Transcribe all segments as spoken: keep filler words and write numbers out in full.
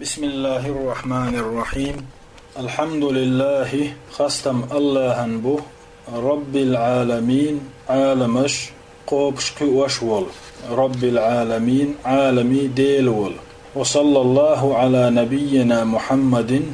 بسم الله الرحمن الرحيم. الحمد لله, хастам Аллахьан бу, رب العالمين, Ӏаламаш кхобуш-кхиош волу, رب العالمين, Ӏаламийн Дела волу. وصلى الله على نبينا محمد,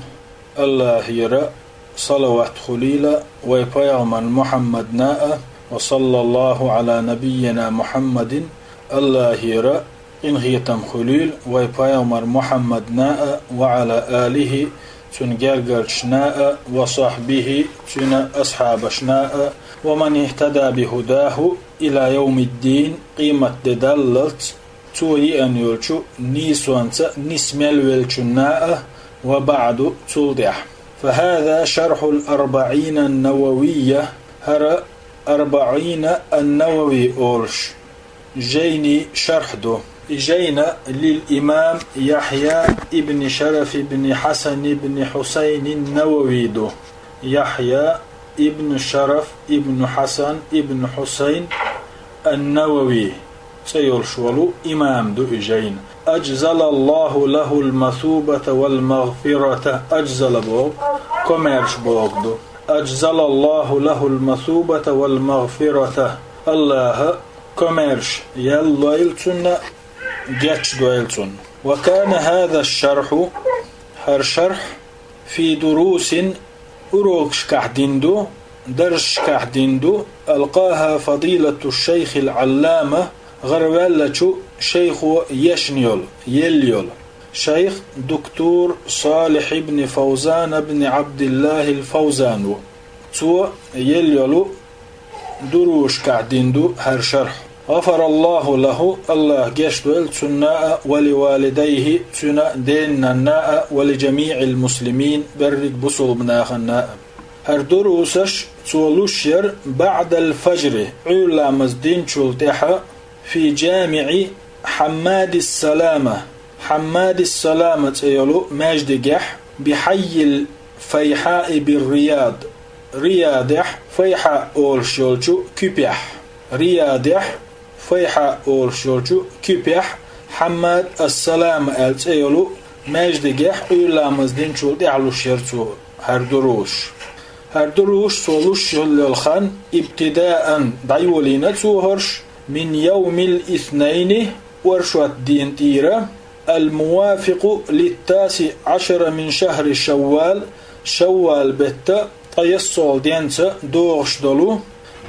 Аллахьера салават хуьлийла вай пайхамар Мухьаммадна а, وصلى الله على نبينا محمد, Аллахьера къинхетам хуьлийла вай пайхамар Мухьаммадна а, وعلى آله, цуьнан гергарчашна а, وصحبه, цуьнан асхьабашна а, ومن اهتدى بهداه إلى يوم الدين, къематде даллалц цо еана йолчу нийсонца нисмел веллачунна а, وبعد, цул тӀаьхьа. فهذا شرح الأربعين النووية, хӀара Арбаъина ан-Навави олуш жайни шархь ду. И жайна للإمام يحيى بن شرف بن حسن بن حسين النووي ду. Яхья ибн Шараф ибн Хьасан ибн Хьусайн ан-Навави цӀе йолуш волу имам ду и жайна. أجزل الله له المثوبة والمغفرة. Аджзала боху, комаьрша боху ду. أجزل الله له المثوبة والمغفرة. Аллахьа комаьрша ял лойла цунна, гечдойла цунна. وكان هذا الشرح, хӀара шархь, في دروس, урокашкахь дина ду, дарсашкахь дина ду, ألقاها فضيلة الشيخ العلامة, гӀараваьллачу шайхо ешна йолу, елла йолу. Шайх доктор Салихь ибн Фавзан ибн Ӏабдиллахь ал-Фавзан ву. Цо елла йолу дурусашкахь дина ду хӀара шархь. غفر الله له, Аллахьа гечдойла цунна а, ولوالديه, цуьнан ден-нанна а, ولجميع المسلمين, берриг бусулба нахана а. ХӀара дурусаш цо луш яра بعد الفجر, Ӏуьйра ламаз динчул тӀаьхьа, في جامع حماد السلامة, Хьаммади Салама цӀе йолу маьждигехь, بحي الفيحاء بالرياض, Риядехь Файхьа олуш йолчу куьпехь, Риядехь Файхьа олуш йолчу куьпехь Хьаммад ас-Салама аьлла цӀе йолу маьждигехь Ӏуьйра ламаз динчул тӀаьхьа луш яра цо хӀара дурусаш. ХӀара дурусаш цо луш йолу хан ابتداء, дӀайолийна цо хӀорш, من يوم الاثنين, оршот дийнан тӀера, الموافق للتاسع عشر من شهر شوال, Шаввал беттан ткъайоьссалгӀа денца догӀуш долу,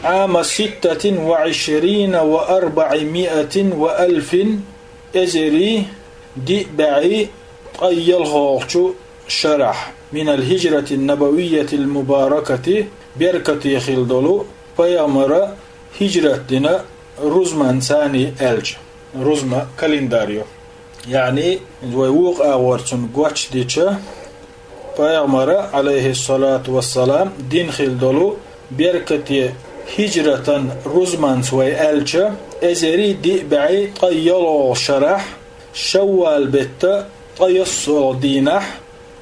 عام ستة وعشرين وأربعمائة وألف, эзарий диъ бӀе ткъайоьлхалгӀачу шарахь, من الهجرة النبوية المباركة, беркате хилла долу пайхамара хӀижрат дина рузманца аьлча, рузма календарь ю. Яъни, вай вукху агӀор цунна гочдича, пайхамара, Ӏалайхиссалату вассалам, дина хилла долу беркате хӀижратан рузманца вай аьлча, эзарий диъ бӀе ткъайоьлхалгӀа шарахь, Шаввал беттан ткъайоьссалгӀа дийнахь,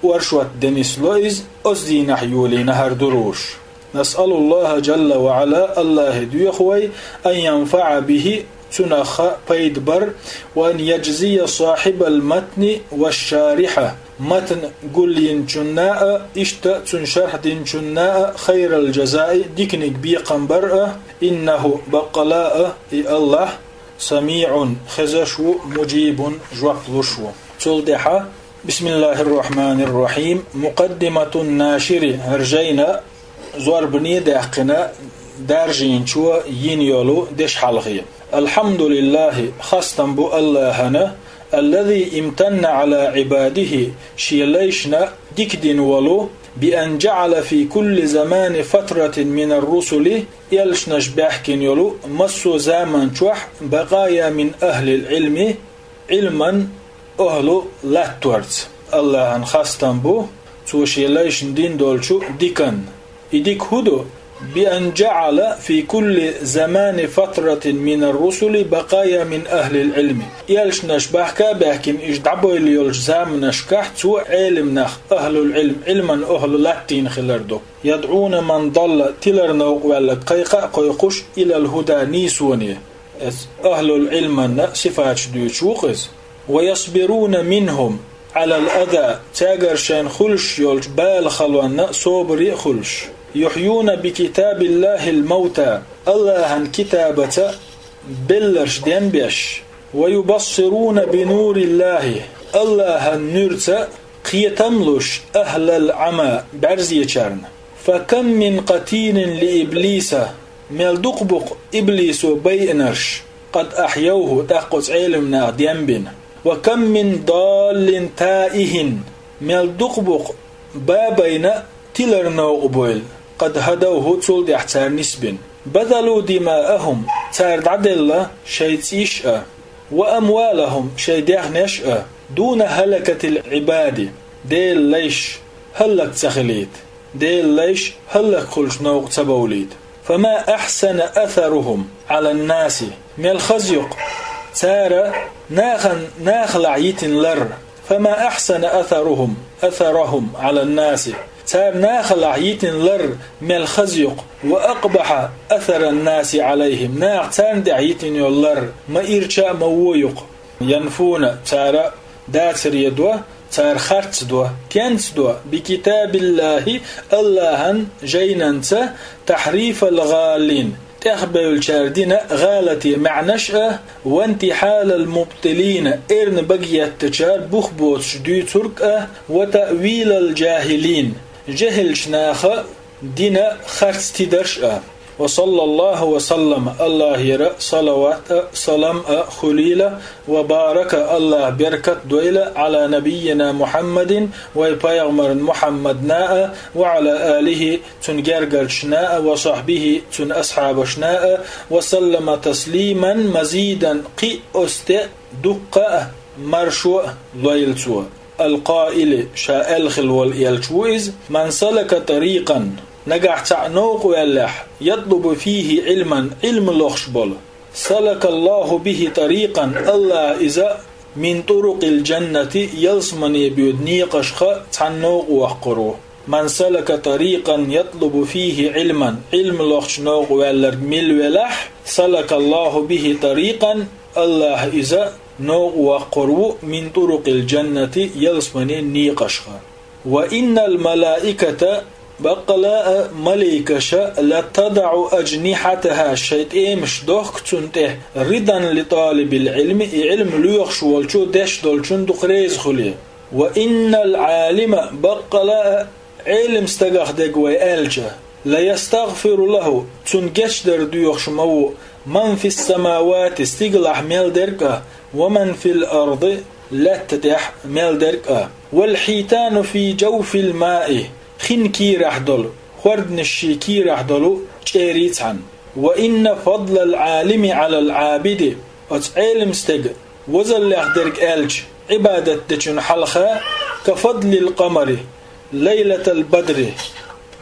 оршот де нисло иза, оцу дийнахь йолийна хӀара дурусаш. نسأل الله جل وعلا, Аллахье доьху вай, أن ينفع به, цунах пайда бар, وأن يجزي صاحب المتن والشارح, матн гулйинчунна а, иштта цуьнан шархь динчунна а, خير الجزاء, диканиг бекхам бар а, إنه, баккъала а, и Аллахь, سميع, хезаш ву, مجيب, жоп луш ву. Цул тӀаьхьа, بسم الله الرحمن الرحيم, مقدمة الناشر, хӀара жайна зорбане даьккхина даржийначо йина йолу дешхьалхе. الحمد لله, хастам бу Аллахьана, الذي امتن على عباده, шен лайшна дика дина волу, بأن جعل في كل زمان فترة من الرسل, элчанаш баьхкина йолу массо а заман чохь, بقايا من أهل العلم, Ӏилман охӀлу латторца. Аллахьан хастам бу, цо шен лайшна дина долчу диканна. И дика хӀун ду? بأن جعل في كل زمان فترة من الرسل بقايا من أهل العلم. Элчанаш баьхка а баьхкина, уьш дӀабевлла йолчу заманашкахь цо Ӏелимнах, ахӀлул Ӏилм, Ӏилман охӀлу латтийна хилар ду. يدعون من ضل, тилар новкъа ваьлларг кхайкха а кхойкхуш, إلى الهدى, нийсоне. Эс ахӀлул Ӏилманна сифаташ дуьйцуш ву-кх иза. ويصبرون منهم, على الأذى, цаьгара шайна хуьлуш йолчу бала халонна собаре а хуьлуш. يحيون بكتاب الله الموتى, Аллахьан китабаца белларш денбеш. ويبصرون بنور الله, Аллахьан нуьрца кхетам луш, أهل العمى, бӀаьрзечарна. فكم من قتيل لإبليس, мел дукха бу-кх иблисо байинарш, قد أحيوه, тӀаккха оцу Ӏелам наха денбина. وكم من ضال تائه, мел дукха бу-кх бабайна тилар новкъа бойла, قد هدوه, цул тӀаьхьа цара нисбина. بذلوا دماءهم, цара дӀаделла шайн цӀийш а, وأموالهم, шайн дехнеш а, دون هلكة العباد, Делан лайш хӀаллак ца хилийта, Делан лайш хӀаллакьхуьлуш новкъа ца бовлийта. فما أحسن أثرهم على الناس, мел хаза ю-кх цара нахана, нахалахь йитина лар. فما أحسن أثرهم، أثرهم على الناس, цара нахалахь йитина лар мел хаза ю-кх. وأقبح أثر الناس عليهم, наха царна тӀехь йитина йолу лар ма ирча а, ма вон ю-кх. ينفون, цара дацаре до, цара харц до, кенца до, بكتاب الله, Аллахьан жайнанца, تحريف الغالين, тӀехбевллачара дина гӀалатийн маьӀнаш а, وانتحال المبطلين, эрна багахӀоьттинчара бух боцуш дуьйцург а, وتأويل الجاهلين, жехӀилчу наха дина харц тидарш а. وصلى الله وسلم, Аллахьера салават а, салам а хуьлийла, وبارك, Аллахьа беркат дойла, على نبينا محمد, вайн пайхамарна Мухьаммадна а, وعلى آله, цуьнан гергарчарна а, وصحبه, цуьнан асхьабашна а, وسلم تسليما مزيدا, кхин а оцу тӀе дуккха а маршо а лойла цо. القائل, ша аьлла хилла волу элча ву иза: من سلك طريقا, нагахь цхьаъ новкъа ваьллехь, يطلب فيه علما, Ӏилма лохуш болу, سلك الله به طريقا, Аллахьа иза من طرق الجنة, ялсамане боьду некъашха цхьаьна новкъа воккхур ву. من سلك طريقا يطلب فيه علما, Ӏилма лохучу новкъа ваьлларг мила велахь, سلك الله به طريقا, Аллахьа иза новкъа воккхур ву من طرق الجنة, ялсаманин некъашха. وإن الملائكة, баккъала а маликаша, لتضع أجنحتها, шайн тӀемаш дохку цунна тӀе, رضا لطالب العلم, и Ӏилма лоьхуш волчо деш долчун дукха реза хуьлий. وإن العالم, баккъала а Ӏелам стагах дерг вай аьлча, ليستغفر له, цунна гечдар доьхуш ма ву, من في السماوات, стигалахь мел дерг а, ومن في الأرض, лаьтта тӀехь мел дерг а. والحيتان في جوف الماء, хин кийрахь долу, хӀорданаш шен кийрахь долу чӀерий цхьаьна. وإن فضل العالم على العابد, оцу Ӏелам стеган возаллех дерг аьлча, Ӏибадат дечун хьалха, كفضل القمر ليلة البدر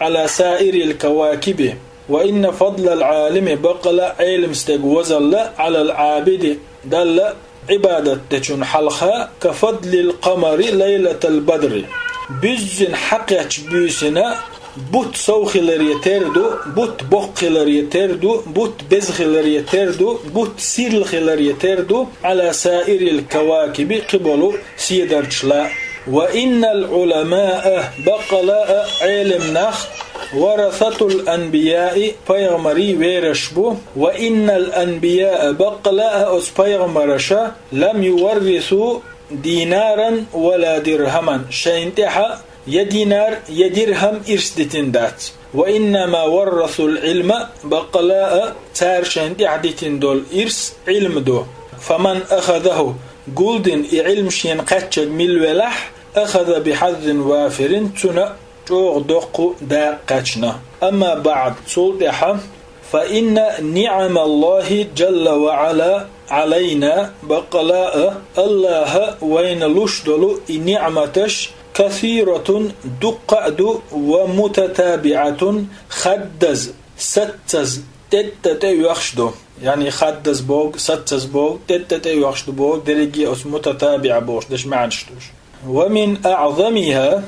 على سائر الكواكب. وإن فضل العالم, баккъала а Ӏелам стеган возалла, على العابد, Далла Ӏибадат дечун хьалха, كفضل القمر ليلة البدر, буьззина хьакхеччу буьйсина бутт сов хиларе тера ду, бутт боккха хиларе тера ду, бутт беза хиларе тера ду, бутт сирла хиларе тера ду, على سائر الكواكب, кхиболу седарчашла. وإن العلماء, баккъала а Ӏелам нах, ورثة الأنبياء, пайхамарийн верасаш бу. وإن الأنبياء, баккъала а оцу пайхамараша, لم يورثوا دينارا ولا درهما, шайна тӀехьа я динар, я дирхам ирс дитина дац. وإنما ورثوا العلم, баккъала а цара шайна тӀехь дитина долу ирс Ӏилма ду. فمن أخذه, гулдина и Ӏилма шена кхаьчнарг мила велахь, أخذ بحظ وافر, цунна чӀогӀа доккха дакъа кхаьчна. أما بعد, цул тӀаьхьа, فإن نعم الله جل وعلا علينا, баккъала а Аллахьа вайна луш долу и ниӀматаш, كثيرة, дуккха а ду, ومتتابعة, хаддаза, саццаза, тӀеттӀа тӀеоьхуш ду. Яъни хаддаза боху, саццаза боху, тӀеттӀа тӀеоьхуш ду боху, дерриге а оцу متتابعة бохуш дерш маьӀнаш ду уьш. ومن أعظمها,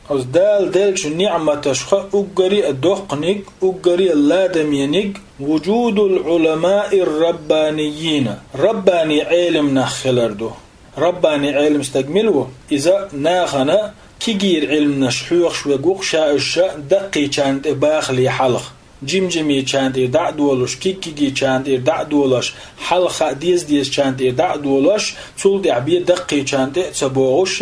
оцу Дала деллачу ниӀматашха уггаре а доккханиг, уггаре а ладамениг, وجود العلماء الربانيين, раббани Ӏелам нах хилар ду. Раббани Ӏелам стаг мила ву? Иза нахана кегийра Ӏилманаш хьоьхуш верг ву-кх, ша уьш даккхийчарна тӀе бахале хьалха. Жим-жимийчарна тӀера дӀа а долуш, киг-кегийчарна тӀера дӀа а долуш, хьалха деза-дезачарна тӀера дӀа а долуш, цул тӀаьхьа бен даккхийчарна тӀе а ца богӀуш,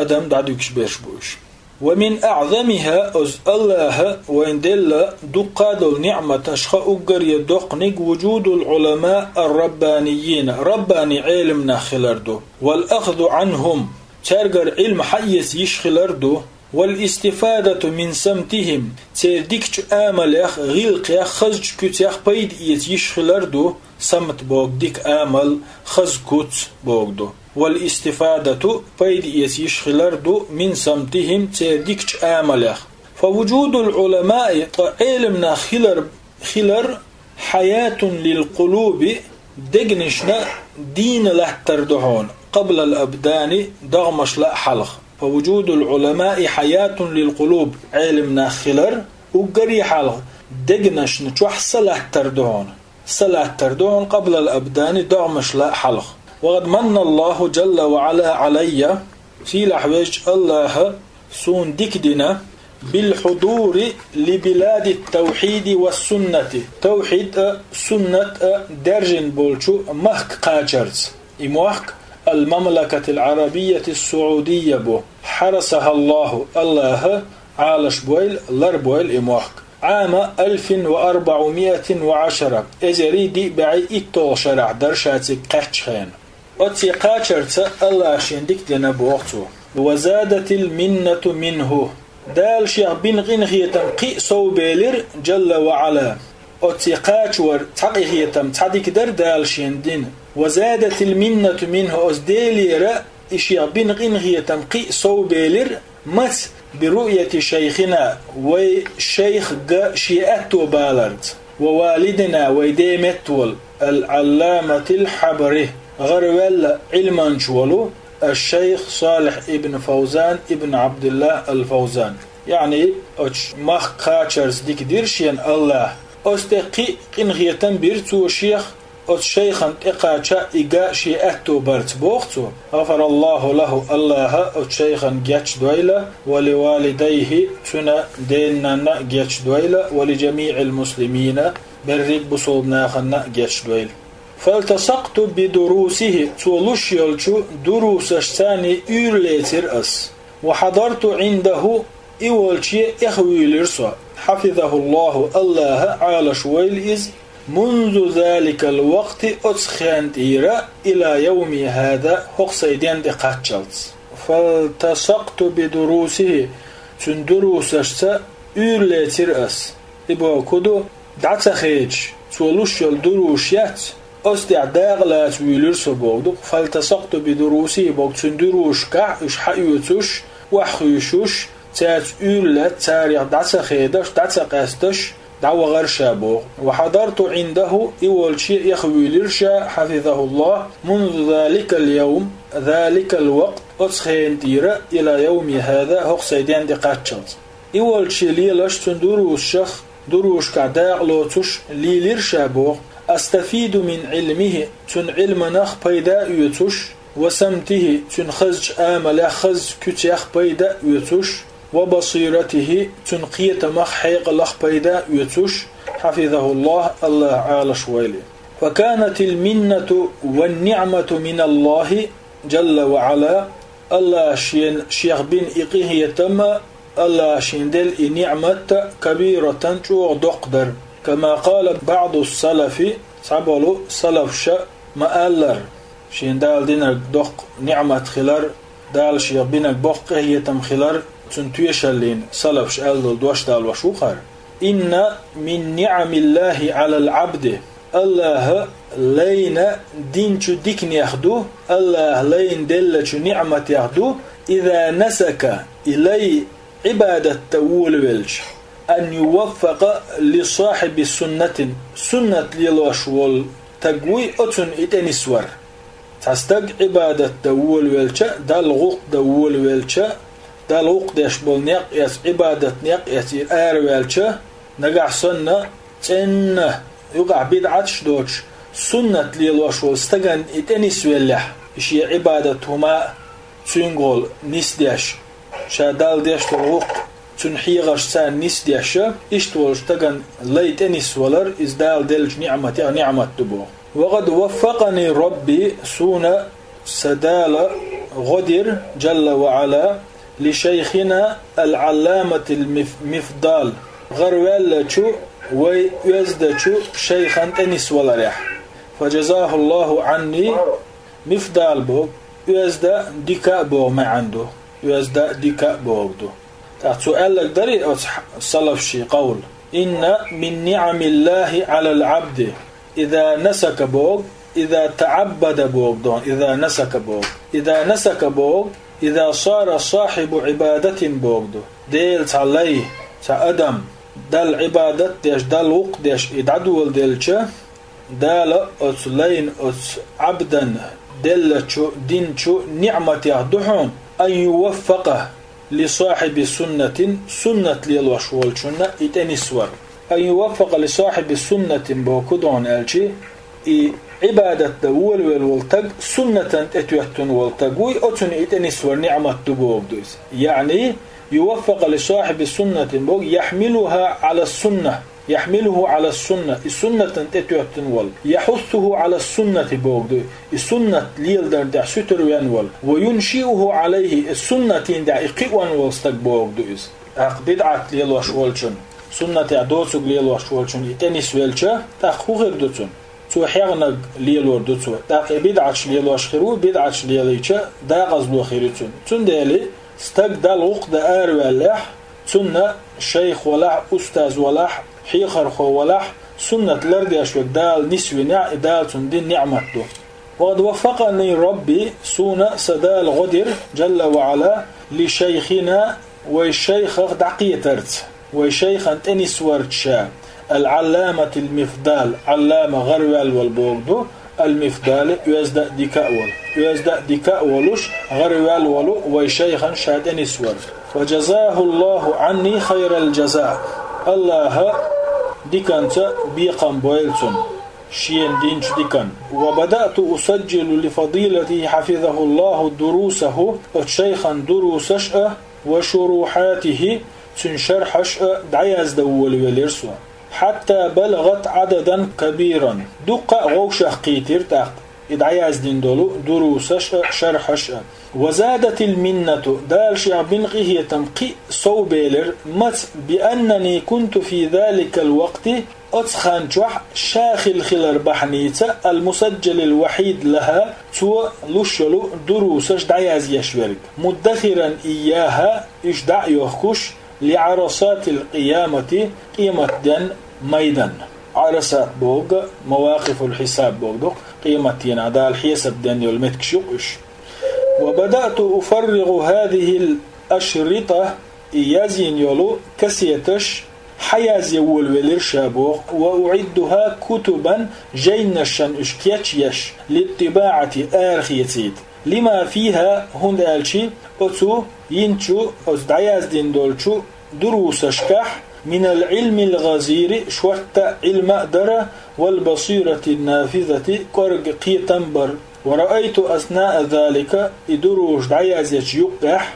адам дӀадуьгуш берш бу уьш. ومن أعظمها, оцу АллахӀа вайна делла дуккха а долу ниӀматашха уггаре доккханиг وجود العلماء الربانيين, раббани Ӏелам нах хилар ду, والأخذ عنهم, цаьргара Ӏилма хьаэца йиш хилар ду, والاستفادة من سمتهم, церан дикачу амалех, гӀиллакхех, хазачу куьцех пайда эца йиш хилар ду, самт бохург дика амал, хаза куц бохург ду. والاستفادة, пайда эца йиш хилар ду, من سمتهم, церан дикачу амалех. فوجود العلماء, ткъа Ӏелам нах хилар, хилар, حياة للقلوب, дегнашна дийна латтар ду хьуна, قبل الأبدان, догӀмашла а хьалха. فوجود العلماء حياة للقلوب, Ӏелам нах хилар, уггаре хьалха дегнашна чохь са латтар ду хьуна. Са латтар ду хьуна, قبل الأبدان, догӀмашла а хьалха. وقد من الله جل وعلا علي, сийлахь везачу АллахӀа суна дика дина, بالحضور لبلاد التوحيد والسنة, тавхьид а, суннат а даьржина болчу махка кхачарца. И мохк المملكة العربية السعودية бу. حرسها الله, АллахӀа Ӏалаш бойла, лар бойла и мохк. عام ألف وأربعمائة وعشرة, эзари диъ бӀе итталгӀа шарахь дара ша цига кхаьчча хенахь. Оцу кхачарца АллахӀа шена дика дина боху цо. وزادت المنة منه. Дала шех бина къинхетам кхин а совбелира, جل وعلا. Оцу кхача вара цхьа къинхетам, цхьа дика дара Дала шена дина. وزادت المنة منه, оцу Делера и шех бина къинхетам кхин а совбелира, маца, برؤية شيخنا, вай шайх га шен аьтто баларца, ووالدنا, вай ден метта волу, العلامة الحبر, гӀараваьлла Ӏилманча волу, الشيخ صالح بن فوزان بن عبد الله الفوزان. Яъни, оцу махка кхачарца дика дира шена АллахӀа. Оцу тӀе кхин а къинхетам бира цо шех, оцу шайхана тӀекхача и га шен аьтто барца, боху цо. غفر الله له, АллахӀа оцу шайхана гечдойла, ولوالديه, цуьнан ден-нанна а гечдойла, ولجميع المسلمين, берриг бусалба нахана а гечдойла. فالتصقت بدروسه, цо луш йолчу дурусашца уьйр лецира ас. وحضرت عنده, и волче эхь вуьйлира со, حفظه الله, АллахӀа Ӏалаш войла иза, منذ ذلك الوقت, оцу хенна тӀера, إلى يومي هذا, хӀокху сайн денна тӀе кхаччалц. فالتصقت بدروسه, цуьнан дурусашца уьйр лецира ас. И бохург хӀун ду, дӀа ца хедаш, цо луш йолу дурусаш яц, оцу тӀехь дакъа лаца вуьйлира со бохург ду. فالتصقت بدروسه бохург цуьнан дурусашкахь уьш хьаоьцуш, охьахуьйшуш, цаьрца уьйр лаьцна, царех дӀа ца хедаш, дӀа ца къаьсташ, дӀавахара ша боху. وحضرت عنده, и волче эхь вуьйлира ша, حفظه الله, منذ ذلك اليوم, ذلك الوقت, оцу хенна тӀера, إلى يومي هذا, хӀокху сайн денна тӀе кхаччалц. И волче лелаш цуьнан дурусашах, дурусашкахь дакъа лоцуш лелира ша боху, أستفيد من علمه, цуьнан Ӏилманах пайда а оьцуш, وسمته, цуьнан хазачу амалех, хазачу куьцех пайда а оьцуш, وبصيرته, цуьнан кхетамах, хьекъалах пайда а оьцуш, حفظه الله, АллахӀа Ӏалаш войла. فكانت المنة والنعمة من الله جل وعلا, АллахӀа шена, шех бина и къинхетам а, АллахӀа шена делла и ниӀмат а, كبيرة, чӀогӀа доккха дара. كما قال بعض السلف, цхьаболу салафаша ма-аллара, шена Дала динарг доккха ниӀмат хилар, Дала шех бинарг боккха къинхетам хилар, цуьнан тоьшаллина салафаша аьлла долу дош далош ву хӀара. إن من نعم الله على العبد, АллахӀа лайна динчу диканех ду, АллахӀа лайна деллачу ниӀматех ду, إذا نسك, и лай Ӏибадат дан волавелча, أن يوفق لصاحب سنة, суннат лелош волу стаг вуй, оцунна и тӀенисвар. Цхьа стаг Ӏибадат дан волавелча, Далла гӀуллакх дан волавелча, Далла гӀуллакх деш болу некъ эцна, Ӏибадат некъ эцна и араваьлча, нагахь санна, цӀенна, юкъахь бидӀаташ доцуш, суннат лелош волу стагана и тӀенисвеллехь, шен Ӏибадат хӀума цуьнгахула нисдеш, ша Далла деш долу гӀуллакх цуьнан хьехаршца нисдеш, иштта волу стагана лай тӀенисвалар, иза Дала деллачу ниӀматех ниӀмат ду боху. «Ва къад ваффакъани Рабби», суна сан Дала гӀо дира, Джалла ва Ӏала, «ли шайхина ал-Ӏалламатил миф-, мифдал», гӀараваьллачу вай оьздачу шайхан тӀенисваларехь. «Фа джазахуллаху Ӏанни», мифдал боху, оьзда дика а боху маьӀна ду, оьзда дика а боху ду. ТӀаккха цо аьлларг дарий оцу салафийн къовл: «Инна мин ниӀамиллахи Ӏалал Ӏабди иза насака», боху, «иза таӀаббада», боху ду, «иза насака», боху, «иза насака», боху, «иза сара сахьибу Ӏибадатин», боху ду. Делан цхьа лай, цхьа адам, Далла Ӏибадат деш, Далла гӀуллакх деш и дӀадоладелча, Дала оцу лайна, оцу Ӏабдан деллачу, динчу ниӀматех ду хьуна: «Ан юваффакъа ли сахьиби суннатин», суннат лелош волчунна и тӀенисвар. «Ан юваффакъа ли сахьиби суннатин» боху ду хьуна аьлчи, и Ӏибадат дан волавелла волу таг суннатан тӀетоьттун волу таг вуй, оцунна и тӀенисвар ниӀмат ду боху ду иза. Яъни, «юваффакъа ли сахьиби суннатин» боху, «яхьмилуха Ӏала сунна». «ЯхьмилухӀу Ӏала сунна», и суннатан тӀетоьттун волу. «ЯхьуссухӀу Ӏала суннати», боху ду, и суннат леладарна тӀехь суьтар вен волу. «Ва юншиухӀу Ӏалайхи», и суннатийн тӀехь и кхиъон волу стаг боху ду иза. ТӀаккха бидӀат лелош волчун, суннатехь доцург лелош волчун и тӀенисвелча, тӀаккха хӀун хир ду цунна? Цо хьегӀнарг лелор ду цо. ТӀаккха и бидӀаташ лелош хир ву, бидӀаташ лелийча, декъазло хир ю цунна. Цундела стаг Далла гӀуллакх дан араваьллехь, цунна шайх валахь, устаз валахь, хьехархо валахь, суннат лардеш верг Дала нисвинехь, и Дала цунна дина ниӀмат ду. «Ва къад ваффакъани Рабби», суна сан Дала гӀо дира, Джалла ва Ӏала, «ли шайхина», вай шайхах дӀакхетарца, вай шайхан тӀенисварца ша, «ал-Ӏалламатил мифдал», Ӏаллама гӀараваьлла волу боху ду, «ал-мифдали», оьзда а дика а волу. Оьзда а дика а волуш, гӀараваьлла волу вай шайхан ша тӀенисвар. «Фа джазахуллаху Ӏанни хайрал джаза». Аллаха диканца бекхам бойла цунна, шена динчу дикан. «Ва бадаъту усаджжилу ли фадилатихи хьафизахуллаху дурусаху», оцу шайхан дурусаш а, «ва шурухьатихи», цуьнан шархьаш а дӀаяздан волавелира со. «Хьатта балагӀат Ӏададан кабиран». Дуккха а вовшах кхийтира тӀаккха и дӀаяздина долу дурусаш а, шархьаш а. «Ва задатил миннату», Дала шех бина къинхетам кхин а совбелира, маца, «би аннани кунту фи заликал вакъти», оцу хан чохь ша хилла хилар бахьаница, «ал-мусаджжалил вахьид лаха», цо луш йолу дурусаш дӀаязъеш верг, «муддахиран ийяха», уьш дӀа а йохкуш, «ли Ӏарасатил къиямати», къематден майдан. Ӏарасат бохург, мавакъифул хьисаб бохург ду, къематдийнахь Дала хьесап ден йолу меттигаш ю-кх уьш. «Ва бадаъту уфарригӀу хӀазихил ашрита», и язйина йолу кассеташ хьаязъян волавелира ша боху, «ва уӀиддуха кутубан», жайнашан уьш кечъеш, «литтибаӀати», арахецийта. «Лима фиха», хӀунда аьлча оцу йинчу, оцу дӀаяздина долчу дурусашкахь, «минал Ӏилмил гӀазири», шортта а Ӏилма а дара, «вал басиратин нафизати», кӀорга кхетам а бар. «Ва раайту аснаа залика», и дурусаш дӀаязъечу юккъехь,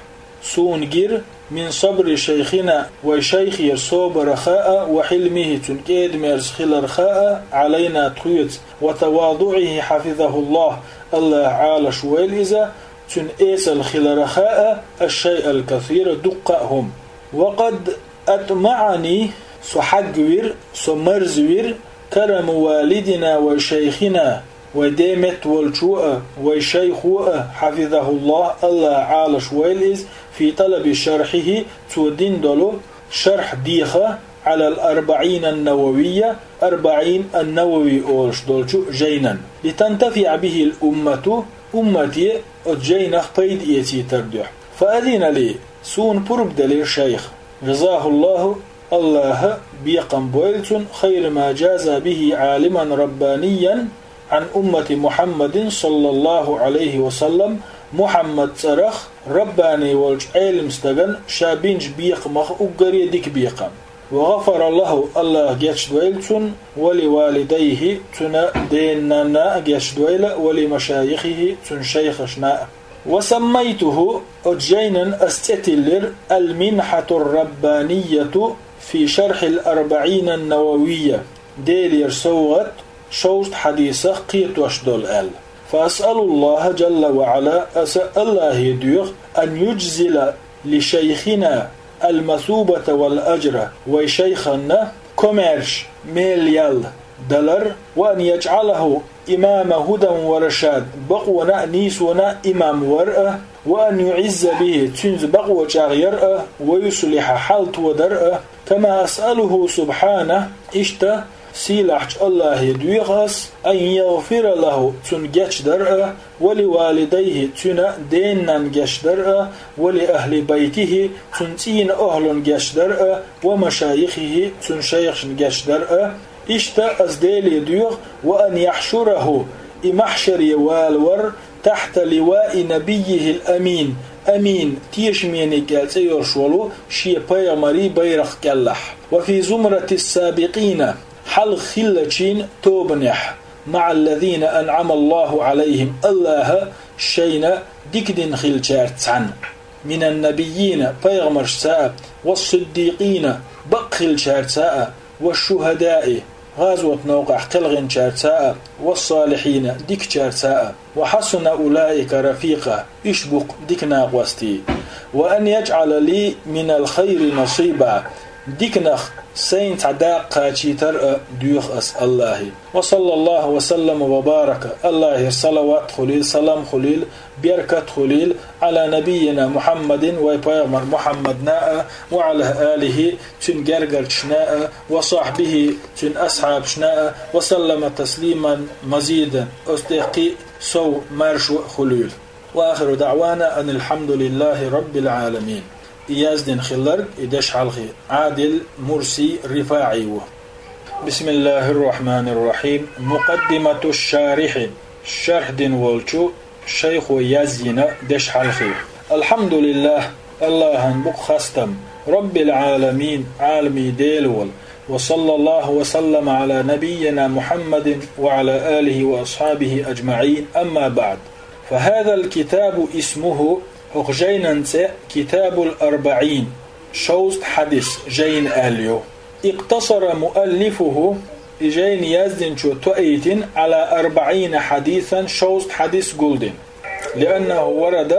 суна гира, «мин сабри шайхина», вай шайхера собарах а, «ва хьилмихи», цуьнан кӀеда-мерза хиларх а, «Ӏалайна», тхоьца, «ва тавадуӀихи хьафизахуллаху», Аллаха Ӏалаш войла иза, цуьнан эсала хиларх а, «аш-шайъал касира», дуккха а хӀума. «Ва къад атмаӀани», со хьагвира, со марзвира, «караму валидина ва шайхина», вай ден меттаволчо а, вай шайхо а, «хьафизахуллаху», Аллаха Ӏалаш войла иза, «фи талаби шархьихи», цо дина долу шархь деха, «Ӏалал АрбаӀина ан-Нававийя», «АрбаӀин ан-Навави» олуш долчу жайнан. «ЛитантафиӀа бихил уммату», уммате оцу жайнах пайда эцийтар дуьхьа. «Фа азина ли», суна пурба делира шайх. «Жазахуллаху», Аллаха бекхам бойла цунна, «хайра ма джаза бихи Ӏалиман раббаниян Ӏан уммати Мухьаммадин, саллаллаху Ӏалайхи ва саллам», Мухьаммад цӀарах раббани волчу Ӏелам стагана ша бинчу бекхамах уггаре дика бекхам. وغفر له, АллахӀа гечдойла цунна, ولوالديه, цуьнан ден-нанна а гечдойла, ولمشايخه, цуьнан шайхашна а. وسميته, оцу жайнан ас цӀе тиллира, المنحة الربانية في شرح الأربعين النووية, Делера совгӀат, шовзткъа хьадисах кхетош долу аьлла. فأسأل الله جل وعلا, аса АллахӀе доьху, أن يجزل لشيخنا المثوبة والأجر, вай шайханна комаьрша мел ял далар, وأن يجعله إمام هدى ورشاد, бакъонан а, нийсонан а имам вар а, وأن يعز به, цуьнца бакъо чӀагӀъяр а, ويصلح, хьал тодар а, كما أسأله سبحانه, иштта сийлахьчу АллахӀе доьху ас, أن يغفر له, цунна гечдар а, ولوالديه, цуьнан ден-нанна гечдар а, ولأهل بيته, цуьнан цӀийнан охӀлунна гечдар а, ومشايخه, цуьнан шайхашна гечдар а. Иштта ас Деле доьху, وأن يحشره, и маьхьшаре валавар, تحت لواء نبيه الأمين, Амин, тешамениг аьлла цӀе йолуш волу шен пайхамарийн байракх кӀелахь. وفي زمرة السابقين, хьалха хиллачийн тобанехь, مع الذين أنعم الله عليهم, АллахӀа шайна дика дина хиллачаьрца цхьаьна. من النبيين, пайхамаршца а, والصديقين, бакъ хиллачаьрца а, والشهداء, гӀазот новкъахь кхелхинчаьрца а, والصالحين, дикачаьрца а, وحسن أولئك رفيقا, уьш бу-кх дика накъостий. وأن يجعل لي من الخير نصيبا, диканах сайна цхьа дакъа кхачийтар а доьху ас АллахӀе. وصلى الله وسلم وبارك, АллахӀера салават хуьлийла, салам хуьлийла, беркат хуьлийла, على نبينا محمد, вай пайхамар Мухьаммадна а, وعلى آله, цуьнан гергарчашна а, وصحبه, цуьнан асхьабашна а, وسلم تسليما مزيدا, оцу тӀе кхин а сов маршо а хуьлийла. وآخر دعوانا أن الحمد لله رب العالمين. И яздина хилларг, и дешхьалхе, Ӏадил Мурси РифаӀи ву. بسم الله الرحمن الرحيم. مقدمة الشارح. Шархь дина волчу шайхо язйина дешхьалхе. الحمد لله, АллахӀан бу-кх хастам, رب العالمين, Ӏаламийн Дела волу, وصلى الله وسلم على نبينا محمد وعلى آله وأصحابه أجمعين، أما بعد. فهذا الكتاب اسمه, хӀокху жайнан цӀе, كتاب الأربعين, шовзткъа хьадис жайна аьлла ю. اقتصر مؤلفه, и жайна яздинчо тоийтина, على أربعين حديثا, шовзткъа хьадис гулдина. لأنه ورد,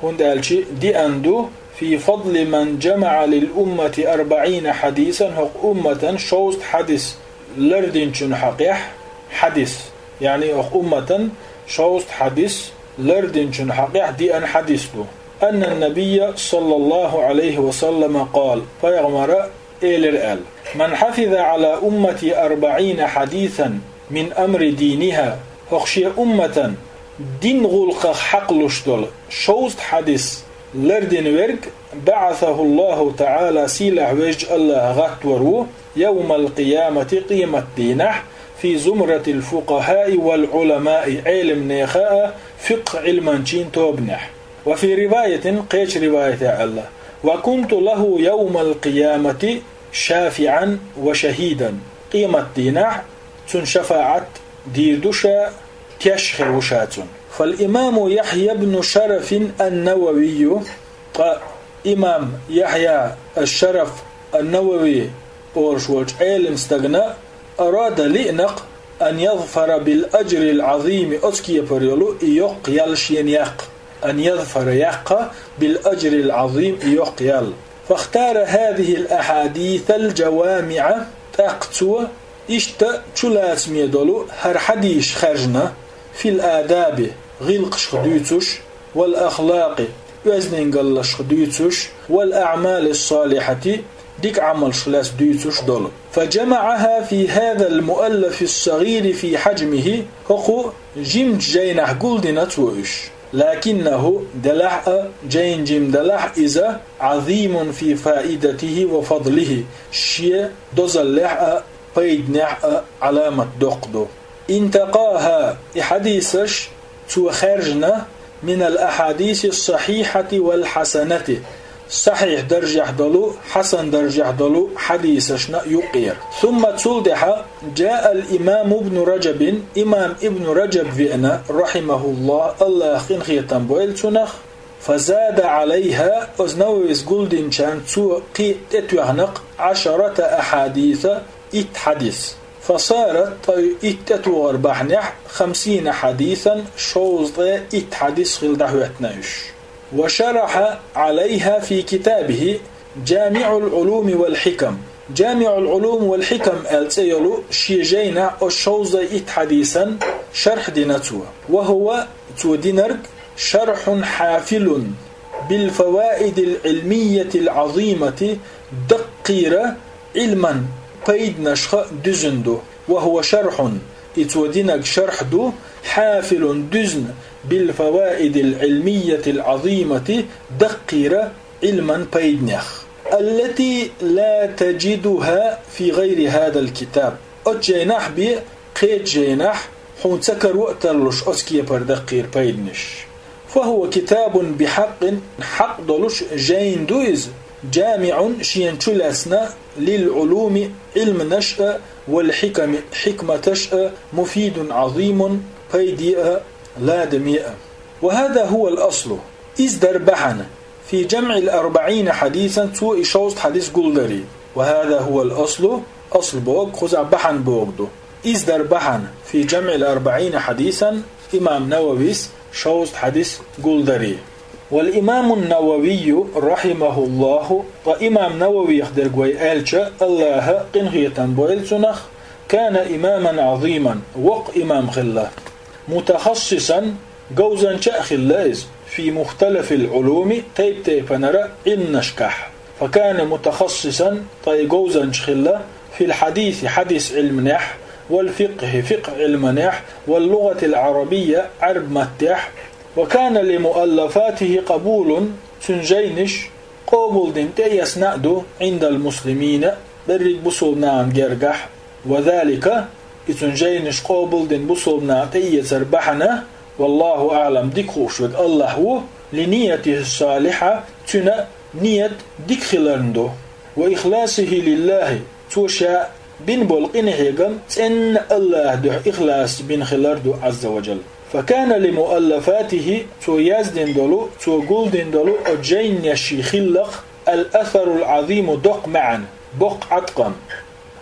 хӀунда аьлча деана ду, في فضل من جمع للأمة أربعين حديثا, хӀокху умматан шовзткъа хьадис лардинчун хьакъехь, хьадис, яъни хӀокху умматан шовзткъа хьадис лардинчун хьакъехь деана хьадис ду. أن النبي صلى الله عليه وسلم قال, пайхамара элира аьлла: من حفظ على أمتي أربعين حديثا من أمر دينها, хӀокху шен умматан дин гӀуллакхах хьакхалуш долу шовзткъа хьадис лардина верг, بعثه الله تعالى, сийлахь везачу АллахӀа гӀаттор ву, يوم القيامة, къематдийнахь, في زمرة الفقهاء والعلماء, Ӏеламнеха а, фикъхӀ Ӏилманчийн тобанехь. وفي رواية, кхечу риваятехь аьлла: وكنت له يوم القيامة شافعا وشهيدا. Къематдийнахь цунна шафаӀат дийр ду ша, теш хир ву ша цунна. فالإمام يحيى بن شرف النووي, ткъа имам Яхьъя аш-Шараф ан-Навави олуш волчу Ӏелам стагана, أراد, лиъна-кх, أن يظفر بالأجر العظيم, оцу кепара йолу и йоккха ял шена яккха. أن يظفر, яккха, بالأجر العظيم, и йоккха ял. فاختار هذه الأحاديث الجوامع, тӀаккха цо иштта чулацаме долу хӀара хьадисаш хаьржина, في الآداب, гӀиллакхашка дуьйцуш, والأخلاق, оьздангаллашка дуьйцуш, والأعمال الصالحة, дика Ӏамалшка лаьцна дуьйцуш долу. فجمعها في هذا المؤلف الصغير في حجمه, хӀокху жимачу жайнахь гулдина цо уьш. لكنه, делахь а, жайна жима далахь а иза, عظيم في فائدته وفضله, шен дозаллехь а, пайданехь а Ӏаламат доккха ду. انتقاها, и хьадисаш цо хаьржина, من الأحاديث الصحيحة والحسنة, сахьихь даржехь долу, хьасан даржехь долу хьадисашна юккъера. ثم цул тӀаьхьа جاء الإمام ابن رجب, имам Ибн Раджаб веана, رحمه الله, Аллахь къинхетам бойла цунах, فزاد عليها, оцу Нававис гулдинчарна цо кхин тӀетоьхна-кх, عشرة أحاديث, итт хьадис. فصارت, ткъа итт тӀетохар бахьанехь, خمسين حديثا, шовзткъе итт хьадис хилла дӀахӀоьттина уьш. وشرح عليها في كتابه جامع العلوم والحكم. جامع العلوم والحكم аьлла цӀе йолу шен жайнахь оцу шовзткъе итт хьадисан шархь дина цо. وهو, цо динарг, شرح حافل بالفوائد العلمية العظيمة, даккхийра Ӏилман пайданашха дуьзна ду. وهو شرح, и цо динарг шархь ду, حافل, дуьзна, بالفوائد العلمية العظيمة, даккхийра Ӏилман пайданех. التي لا تجدها في غير هذا الكتاب. Оцу жайнахь бен кхечу жайнахь хьуна ца каро а тарлуш оцу кепара даккхийра пайданаш. فهو كتاب بحق, хьакъ долуш жайна ду иза, جامع, шена чу лаьцна, للعلوم, Ӏилманаш а, والحكم, хьикматаш а, مفيد عظيم, пайде а, ладаме а. وهذا هو الأصل, иза дара бахьана, في جمع الأربعين حديثا, цо и шовзткъа хьадис гулдаре. وهذا هو الأصل, асл бохург кхузахь бахьана бохург ду. Иза дара бахьана, في جمع الأربعين حديثا, имам Нававис шовзткъа хьадис гулдаре. والإمام النووي رحمه الله, ткъа имам Нававих дерг вай аьлча, Аллахь къинхетам бойла цунах, كان إماما عظيما, воккха имам хилла, متخصصا, говзанча а хилла иза, في مختلف العلوم, тайп-тайпанара Ӏилманашкахь. فكان متخصصا, ткъа и говзанча хилла, في الحديث, хьадис Ӏилманехь, والفقه, фикъхӀ Ӏилманехь, واللغة العربية, Ӏаьрбийн маттехь. وكان لمؤلفاته قبول, цуьнан жайнаш къобалдина тӀеэцна а ду, عند المسلمين, берриг бусулба нахана гергахь. وذلك, и цуьнан жайнаш къобалдина бусулба наха тӀеэцар бахьана, والله أعلم, дика хууш верг Аллахь ву, لنيته الصالحة, цуьнан ният дика хиларна ду, وإخلاصه لله, цо ша бина болу къинхьегам цӀенна Аллахьан дуьхьа ихлас бина хилар ду, عز وجل. فكان لمؤلفاته, цо яздина долу, цо гулдина долу оцу жайнех хилла-кх, الأثر العظيم, доккха маьӀна, боккха Ӏаткъам.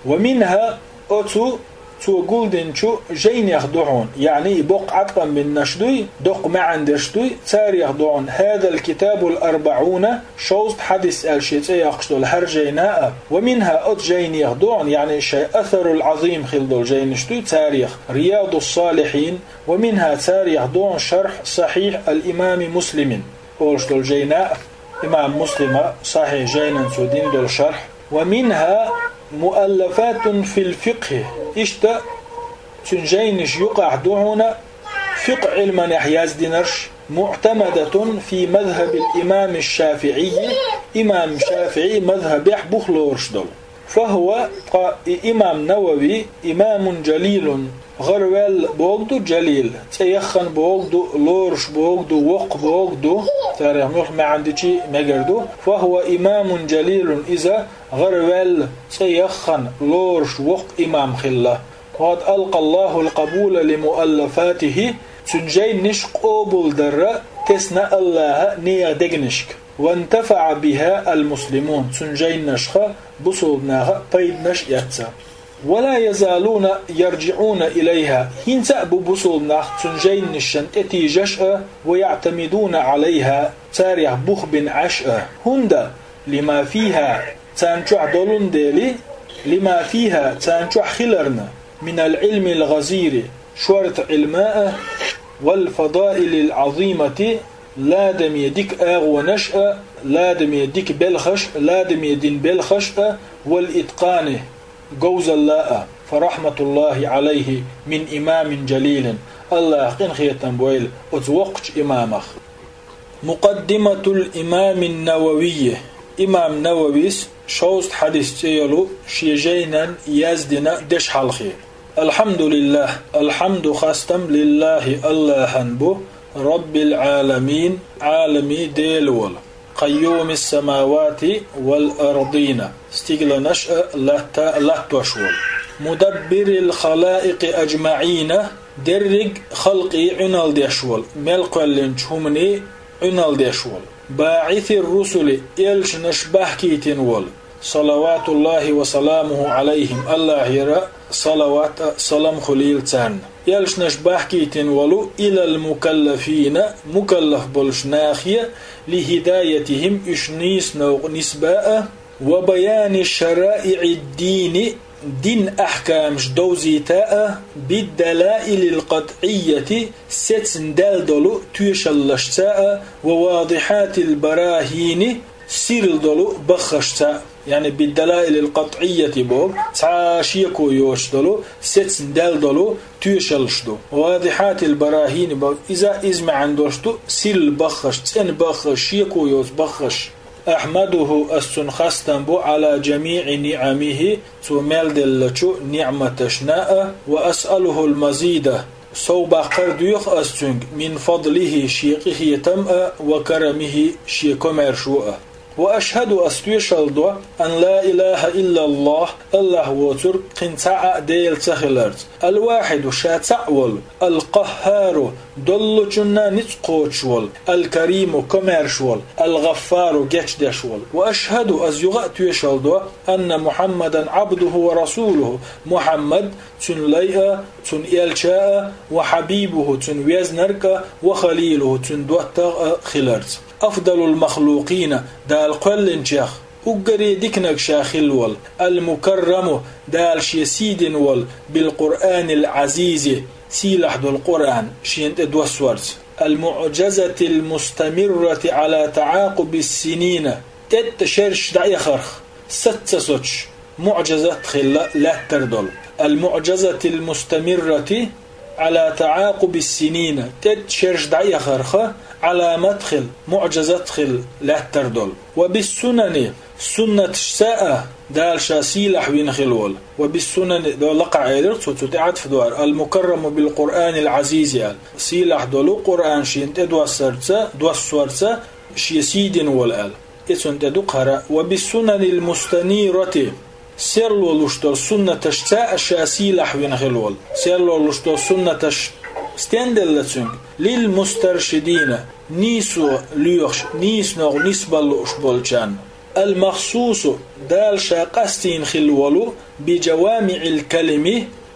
ومنها, оцу цо гулдинчу жайнех ду хьуна, яъни и боккха Ӏаткъам бинарш дуй, доккха маьӀна дерш дуй, царех ду хьуна هذا الكتاب الأربعون, шовзткъа хьадис аьлла шен цӀе йоккхуш долу хӀара жайна а. ومنها, оцу жайнех ду хьуна, яъни шайн أثر العظيم хилла долу жайнаш дуй, царех رياض الصالحين, ومنها, царех ду хьуна شرح صحيح الإمام مسلم олуш долу жайна а, имам Муслима Сахьихь жайнан цо дина долу шархь. ومنها مؤلفات في الفقه. Иштта цуьнан жайнаш юкъахь ду хьуна фикъхӀ Ӏилманехь яздинарш, معتمدة في مذهب الإمام الشافعي, имам ШафиӀи мазхӀабехь бух лоруш долу. فهو, ткъа и имам Навави, إمام جليل, гӀараваьлла бохург ду, жалил, цӀе яххана бохург ду, лоруш бохург ду, воккха бохург ду, царех муьлхха маьӀна дичи мегар ду. فهو إمام جليل, иза гӀараваьлла, цӀе яххана, лоруш воккха имам хилла. وقد ألقى الله القبول لمؤلفاته, цуьнан жайнаш къобалдарра тесна Аллахьа нехан дегнашка. وانتفع بها المسلمون, цуьнан жайнашха бусулба наха пайданаш эцна. ولا يزالون يرجعون إليها, хӀинца а бу бусулба нах цуьнан жайнашна тӀетийжаш а, ويعتمدون عليها, царех бух бина Ӏаш а. ХӀунда? لما فيها, царна чохь долун дели, لما فيها, царна чохь хиларна, من العلم الغزير, шорта Ӏилма а, والفضائل العظيمة, ладаме дика агӀонаш а, ладаме дика белхаш, ладаме дина белхаш а, والإتقان, говзалла а, فرحمة الله عليه من إمام جليل, Аллахь къинхетам бойла оцу воккхачу имамах. مقدمة الإمام النووي, имам Нававис шовзткъа хьадис цӀе йолу шен жайнан яздина дешхьалхе. الحمد لله, алхьамду, хастам, لله, Аллахьан бу, رب العالمين, Ӏаламийн Дела волу. قيوم السماوات والأرضين, стигланаш а, латта а латтош волу. مدبر الخلائق أجمعين, дерриг халкъий Ӏуьналла деш волу, мел кхоьллинчу хӀуманий Ӏуьналла деш волу. باعث الرسل, элчанаш бахкийтина волу. صلوات الله وسلامه عليهم, АллахӀера салават а, салам хуьлийла царна. Элчанаш бахкийтина волу إلى المكلفين, мукаллаф болуш нахе, لهدايتهم, уьш нийса новкъа нисба а, وبيان شرائع الدين, дин ахкамаш довзийта а, بالدلائل القطعية, сецна даьлла долу тоьшаллашца а, وواضحات البراهين, сирла долу баххашца а, яъни بالدلائل القطعية боху, цхьа а шеко йоцуш долу, сецна даьлла долу тоьшаллаш ду. واضحات البراهين боху, иза, иза маьӀна долуш ду, сирла баххаш, цӀена баххаш, шеко йоцу баххаш. أحمده, ас цунна хастам бу, على جميع نعمه, цо мел деллачу ниӀматашна а, وأسأله المزيد, сов баккхар доьху ас цуьнга, من فضله, шен къинхетам а, وكرمه, шен комаьршо а. وأشهد, ас тоьшалла до, أن لا إله إلا الله, АллахӀ воцург кхин цхьа а Дела ца хиларца, الواحد, ша цхьаъ волу, القهار, доллучунна ницкъ кхочуш волу, الكريم, комаьрша волу, الغفار, гечдеш волу. وأشهد, ас юха а тоьшалла до, أن محمدا عبده ورسوله, Мухьаммад, цуьнан лай а, цуьнан элча а, وحبيبه, цуьнан везнарг а, وخليله, цуьнан доттагӀа а хиларца. أفضل المخلوقين, Дала кхоьллинчех уггаре диканиг ша хилла волу, المكرم, Дала шен сий дина волу, بالقرآن العزيز, сийлахь долу Къуръан шена тӀе доссорца, المعجزة المستمرة على تعاقب السنين, тӀетта шераш дӀаэхарх, саца ца соцуш, муӀжизат хилла лаьттар долу. المعجزة المستمرة على تعاقب السنين, тӀетта шераш дӀаэхарх, Ӏаламат хилла, муӀжизат хилла лаьттар долу. وبالسنن, суннаташца а Дала ша сийлахь вина хилла волу. وبالسنن, до лакхахь элира цо, цу тӀе Ӏатф ду хӀара, المكرم بالقرآن العزيز аьлла. Сийлахь долу Къуръан шена тӀе доссорца, доссорца шен сий дина волу аьлла. И цунна тӀе ду-кх хӀара, وبالسنن المستنيرة, серло луш долу суннаташца а ша сийлахь вина хилла волу. Серло луш долу суннаташ стен делла цуьнга? للمسترشدين, нийсо лоьхуш, нийса новкъа нисбала лууш болчарна. المخصوص, Дала ша къастийна хилла волу, بجوامع الكلم,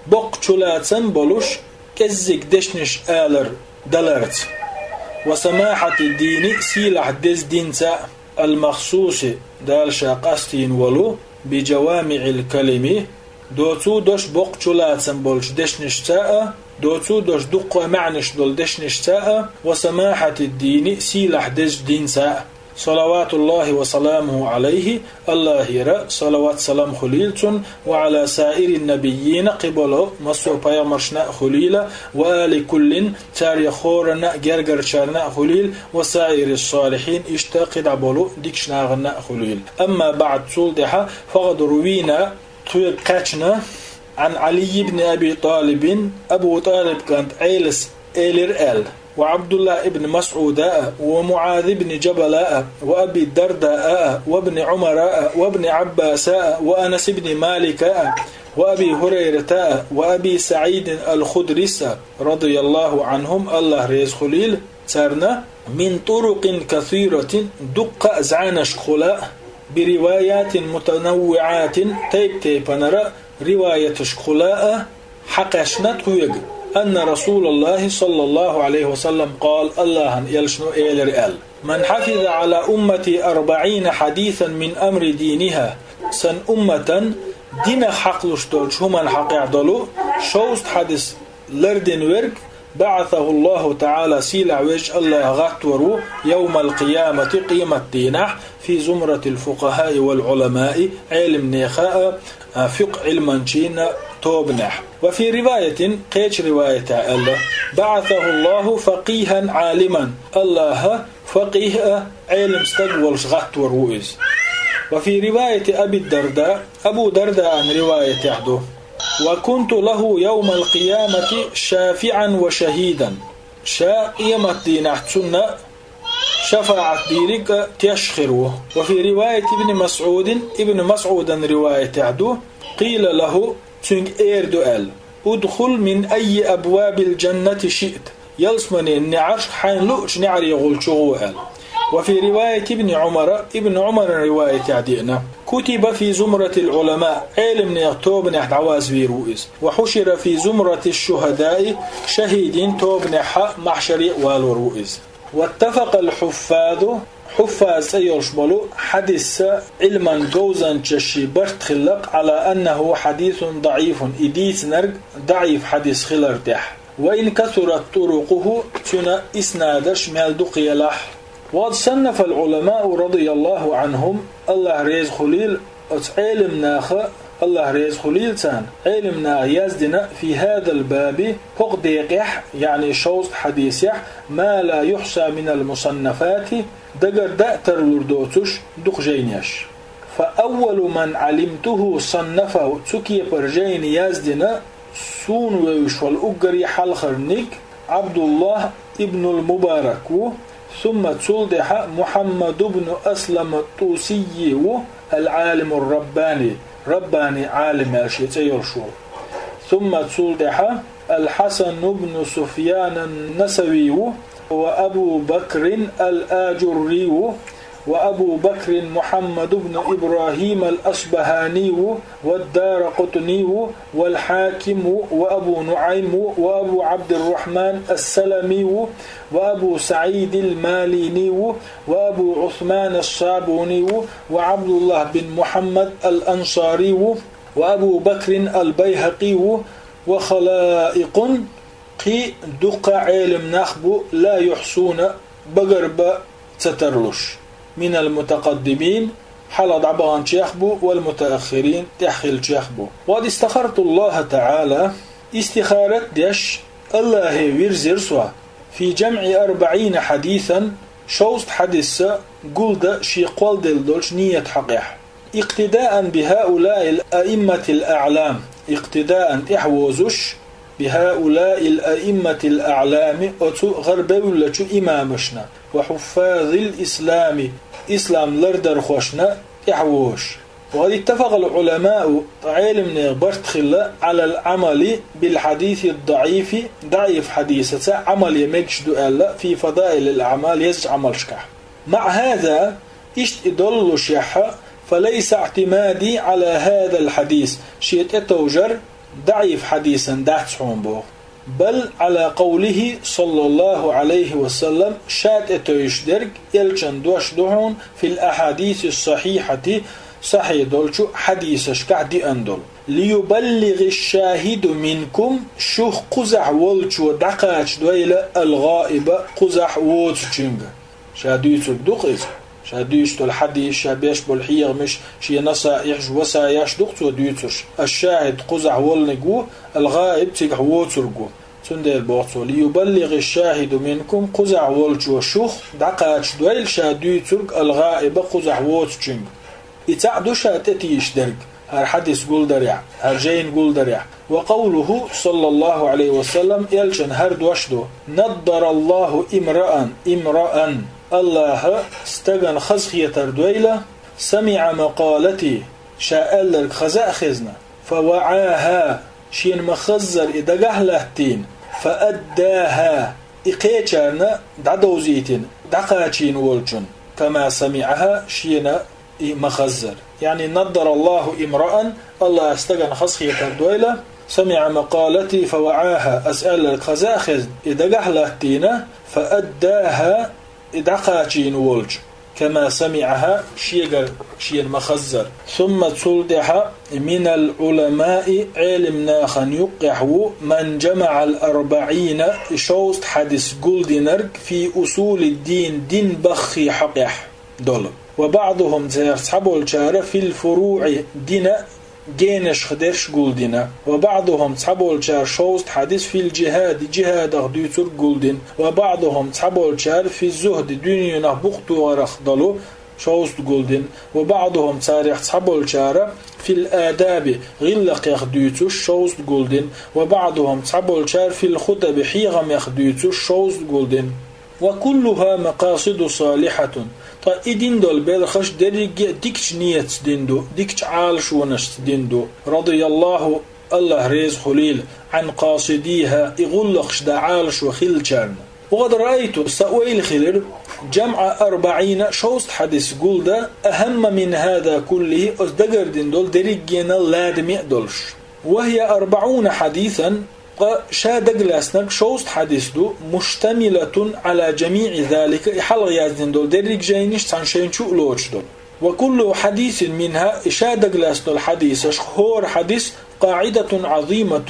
боккха чулацам болуш, кӀеззиг дешнаш алар даларца. وسماحة الدين, сийлахь деза динца а. المخصوص, Дала ша къастийна волу, بجوامع الكلم, доцу дош боккха чулацам болчу дешнашца а, доцу дош дуккха а маьӀнаш долу дешнашца а, وسماحة الدين, сийлахь дезачу динца а. صلوات الله وسلامه عليه, АллахӀера салават-салам хуьлийла цунна, وعلى سائر النبيين, кхин болу массо а пайхамаршна а хуьлийла, وآل كل, царех хӀоранна а, гергарчарна а хуьлийла, وسائر الصالحين, иштта кхидӀа болу дикачу нахана а хуьлийла. أما بعد, цул тӀаьхьа, فقد روينا, тхоьга кхаьчна, عن علي بن أبي طالب, Абу ТӀалиб кӀант Ӏелас элира аьлла, وعبد الله بن مسعود а, ومعاذ بن جبل а, وأبي الدرداء а, وابن عمر а, وابن عباس а, وأنس بن مالك а, وأبي هريرة а, وأبي سعيد الخدري а, رضي الله عنهم, АллахӀ реза хуьлийла царна, من طرق كثيرة, дуккха а зӀенашкахула а, بروايات متنوعات, тайп-тайпанара риваяташкахула а, хьакхаьчна тхоьга, أن رسول الله صلى الله عليه وسلم قال, АллахӀан элчано элира аьлла: من حفظ على أمتي أربعين حديثا من أمر دينها, сан умматан динах хьакхалуш долчу хӀуманна хьакъехь долу шовзткъа хьадис лардина верг, بعثه الله تعالى, сийлахь везачу АллахӀа гӀаттор ву, يوم القيامة, къематдийнахь, في زمرة الفقهاء والعلماء, Ӏелимнеха а, а, фикъхӀ Ӏилманчийн а тобанехь. وفي رواية, кхечу риваятехь аьлла: بعثه الله فقيها عالما, АллахӀа факъихӀ а, Ӏелим стаг а волуш гӀаттор ву иза. وفي رواية أبي الدرداء, Абу Дардаан риваятехь ду: وكنت له يوم القيامة شافعا وشهيدا. Ша къематдийнахь цунна шафаӀат дийриг а теш хир ву. وفي رواية ابن مسعود, Ибн МасӀудан риваятехь ду, قيل له, цуьнга эр ду аьлла: ادخل من أي أبواب الجنة شئت, ялсаманин неӀарш хьайна луъучу неӀарехула чу гӀо аьлла. وفي رواية ابن عمر, Ибн Ӏумаран риваятехь деана: كتب في زمرة العلماء, Ӏелимнехан тобанехь дӀавазвийр ву иза. وحشر في زمرة الشهداء, шахӀидийн тобанехь а маьхьшаре а валор ву иза. واتفق الحفاظ, хьуффаз цӀе йолуш болу хьадисан Ӏилман говзанчашший барт хиллакх, على أنه حديث ضعيف, и дийцинарг даӀиф хьадис хилар тӀехь. وإن كثرت طرقه, цуьнан иснадаш мел ду кхелахь. وقد صنف العلماء رضي الله عنهم, АллахӀ реза хуьлийла оцу Ӏелимнаха, АллахӀ реза хуьлийла царна, Ӏелимнаха яздина في هذا الباب, хӀокху декъехь, яъни шовзткъа хьадисехь, ما لا يحصى من المصنفات, дагара дан а тарлур доцуш дукха жайнеш. فأول من علمته صنفه, цу кепара жайна яздина суна вевзаш волу уггаре хьалхарниг ӀабдуллахӀ ибнул Мубарак ву, ثم, цул тӀаьхьа, Мухьаммад ибн Аслам ат-ТӀусийи ву, العالم الرباني, Раббани Ӏалим аьлла шен цӀе йолуш волу. ثم, цул тӀаьхьа, الحسن بن سفيان النسوي وأبو بكر الآجري وأبو بكر محمد بن إبراهيم الأصبهاني والدارقطني والحاكم وأبو نعيم وأبو عبد الرحمن السلمي وأبو سعيد الماليني وأبو عثمان الصابوني وعبد الله بن محمد الأنصاري وأبو بكر البيهقي وخلائق, кхин дуккха а Ӏелим нах бу, لا يحصون, багара бан ца тарлуш, من المتقدمين, хьалха дӀабаханчех бу, والمتأخرين, тӀаьхьахиллачех бу. وقد استخرت الله تعالى, истихарат деш, АллахӀе вирзира со, في جمع أربعين حديثا, шовзткъа хьадис гулдан шен кхолладелла долчу нийят хьокъехь. اقتداء بهؤلاء الأئمة الأعلام, икътидаан, тӀаьхьавозуш, بهؤلاء الأئمة الأعلام, оцу гӀарабевллачу имамашна, وحفاظ الإسلام, ислам лардархошна тӀаьхьавозуш. وقد اتفق العلماء, ткъа Ӏелимнехан барт хилла, على العمل بالحديث الضعيف, даӀиф хьадисаца Ӏамал ян мегаш ду аьлла, في فضائل الأعمال, езачу Ӏамалшкахь. مع هذا, иштта и доллушехь, فليس اعتمادي على هذا الحديث, шен тӀетовжар даӀиф хьадисан дац хьуна боху. بل على قوله صلى الله عليه وسلم, ша тӀетевжаш дерг элчан дош ду хьуна, في الأحاديث الصحيحة, сахьихь долчу хьадисашкахь деана долу. ليبلغ الشاهد منكم, шух кхузахь волчо дӀакхачадойла, الغائب, кхузахь воцучуьнга. Ша дуьйцург ду-кх иза. Ша дуьйцуш долу хьадис, ша беш болу хьехамаш, шен насаихьаш, васаяш ду-кх цо дуьйцуш. Аш-шахӀид кхузахь волниг ву, ал-гӀаиб цигахь воцург ву. Цундела боху цо: «Лиюбаллигъи шахиду минкум», кхузахь волчо шух дӀакхачадойла ша дуьйцург ал-гӀаиба кхузахь воцучуьнга. И цхьаъ ду ша тӀетийша дерг хӀара хьадис гулдарехь, хӀара жайна гулдарехь. Ва къавлуху, саллаллаху Ӏалайхи ва саллам, элчан хӀара дош ду: «Наддараллаху имраан, имраан». Аллаха стагана хазахетар дойла, «самиӀа макъалати», ша аьлларг хаза а хезна, «фа ваӀаха», шена ма-хаззара и дагахь а латтийна, «фа аддаха», и кхечарна дӀадовзийтина, дӀакхачийна волчун, «кама самиӀаха», шена и ма-хаззара. Яъни, «наддараллаху имраан», Аллаха стагана хазахетар дойла, «самиӀа макъалати фа ваӀаха», ас аьлларг хаза а хезна, и дагахь а латтийна, «фа аддаха», и дӀакхачийна волчу, «кама самиӀаха», шегара шена ма-хаззара. Сумма, цул тӀаьхьа, «минал Ӏуламаи», Ӏелим нахана юккъехь ву, «ман жамаӀал арбаӀина», и шовзткъа хьадис гулдинарг, «фи усулид-дин», дин баххий хьокъехь долу. «Ва баӀдухум», церах цхьаболчара, «фил фуруӀи», дина генашха дерш гулдина. «Ва баӀдухум», цхьаболчара, шовзткъа хьадис, «фил жихади», жихадах дуьйцург гулдина. «Ва баӀдухум», цхьаболчара, «фи зухди», дуьненах букъ тохарах долу, шовзткъа гулдина. «Ва баӀдухум», царах цхьаболчара, «фил адаби», гӀиллакхех дуьйцуш, шовзткъа гулдина. «Ва баӀдухум», цхьаболчара, «фил хутаби», хьехамех дуьйцуш, шовзткъа гулдина. وكلها مقاصد صالحة. Ткъа и дина долу белхаш дерриге а дикачу нийятца дина ду, дикачу Ӏалашонашца дина ду. رضي الله, АллахӀ реза хуьлийла, عن قاصديها, и гӀуллакхаш дан Ӏалашо хиллачарна. وقد رأيت, сан ойла хилира, جمع أربعين, шовзткъа хьадис гулдан, أهم من هذا كله, оцу дагардина долу дерригенал ладаме а долуш. وهي أربعون حديثا, ткъа ша дагалаьцнарг шовзткъа хьадис ду, مشتملة على جميع ذلك, и хьалха яздина долу дерриг а жайнаш цхьана шайна чу а лоцуш долу. وكل حديث منها, и ша дагалаьцна долу хьадисаш, хӀора хьадис, قاعدة عظيمة,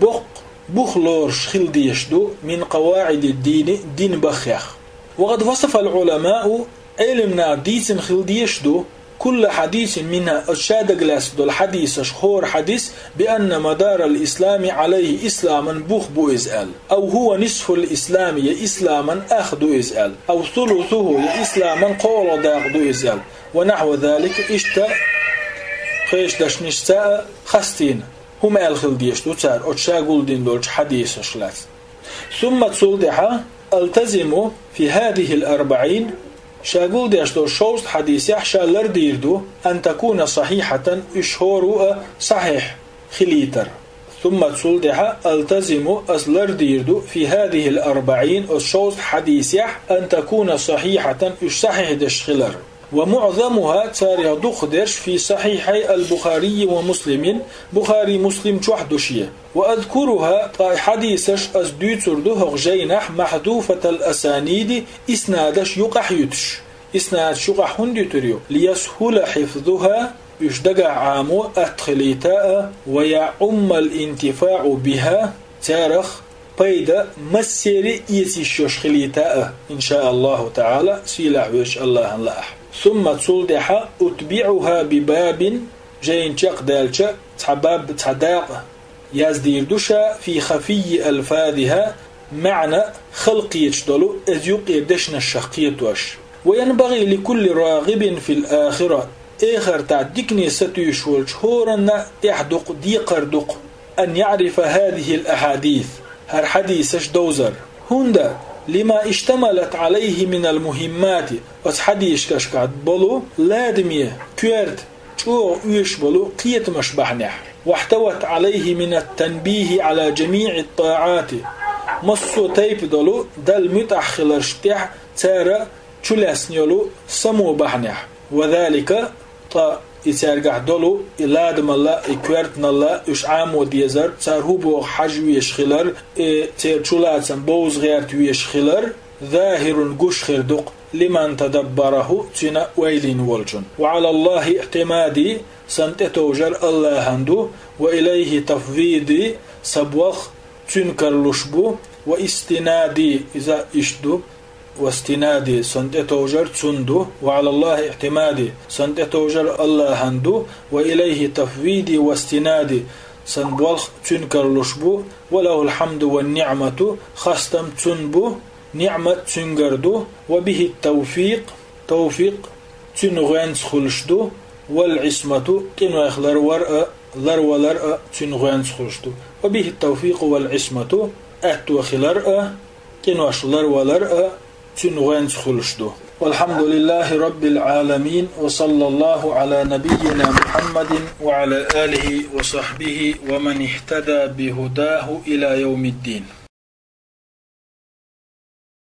боккха бух лоруш хила дезаш ду, من قواعد الدين, динан бахех. وقد وصف العلماء, Ӏелам наха дийцина хила дезаш ду, كل حديث منها, оцу ша дагалаьцна долу хьадисаш, хӀора хьадис, بأن مدار الإسلام عليه, исламан бух бу иза аьлла. أو هو نصف الإسلام, я исламан ах ду иза аьлла. أو ثلثه, я исламан кхоалгӀа дакъа ду иза аьлла. ونحو ذلك, иштта кхечу дешнашца а хастийна хӀума аьлла хила дезаш ду цара, оцу ша гулдина долчу хьадисаш лаьцна. ثم, цул тӀаьхьа, ألتزم في هذه الأربعين, ша гулдеш долу шовзткъа хьадисехь ша лардийр ду, أن تكون صحيحة, уьш хӀора а сахьихь хилийтар. ثم, цул тӀаьхьа, ألتزم, ас лардийр ду, في هذه الأربعين, оцу шовзткъа хьадисехь, أن تكون صحيحة, уьш сахьихь деш хилар. ومعظمها, царех дукхахдерш, في صحيحي البخاري ومسلم, Бухари, Муслим чохь ду шен. وأذكرها, ткъа и хьадисаш ас дуьйцур ду хӀокху жайнахь, محذوفة الأسانيد, иснадаш юкъахь юьтуш. Иснадаш юкъахь хӀунда юьтур ю? ليسهل حفظها, уьш дагахь Ӏамо атта хилийта а, ويعم الانتفاع بها, царах пайда массери а эца йиш йолуш хилийта а, إن شاء الله تعالى, сийлахь везачу АллахӀан лаахь. ثم, цул тӀаьхьа, أتبعها بباب, жайна чекхдаьлча, цхьа баб, цхьа дакъа яздийр ду ша, في خفي ألفاظها, маьӀна хала кхеташ долу, иза юккъера дешнашах кхетош. وينبغي لكل راغب في الآخرة, эхартахь дикане сатуьйсуш волчу хӀоранна а тӀехь дукха, декхар дукха, أن يعرف هذه الأحاديث, хӀара хьадисаш довзар. ХӀунда, لما اشتملت عليه من المهمات, оцу хьадисашкахь болу ладаме, коьрта, чӀогӀа оьшуш болу кхетамаш бахьанехь. واحتوت عليه من التنبيه على جميع الطاعات, массо а тайпа долу Далла муьтӀахь хиларш тӀехь цара чулаьцна йолу само бахьанехь. وذلك, ткъа и цаьргахь долу и ладамалла, и коьртаналла уьш Ӏамо дезар, цара хӀун боху хьажа везаш хилар, и церан чулацам бовза гӀерта везаш хилар, ظاهر, гуш хир ду-кх, لمن تدبره, цуьнан ойла йина волчун. وعلى الله اعتمادي, сан тӀетовжар АллахӀан ду, وإليه تفويضي, сан болх Цуьнан каралуш бу, واستنادي, иза иштта ду, واستنادي, сан тӀетовжар Цунна ду, وعلى الله اعتمادي, сан тӀетовжар АллахӀан ду, وإليه تفويضي واستنادي, сан болх Цуьнан каралуш бу, وله الحمد والنعمة, хастам Цунна бу, ниӀмат Цуьнгара ду, وبه التوفيق, тавфикъ Цуьнан гӀоьнца хуьлуш ду, والعصمة, къинойх ларвар а, ларвалар а Цуьнан гӀоьнца хуьлуш ду. وبه التوفيق والعصمة, аьтто хилар а, къинош ларвалар а Цуьнан гӀоьнца хуьлуш ду. والحمد لله رب العالمين، وصلى الله على نبينا محمد وعلى آله وصحبه ومن اهتدى بهداه إلى يوم الدين.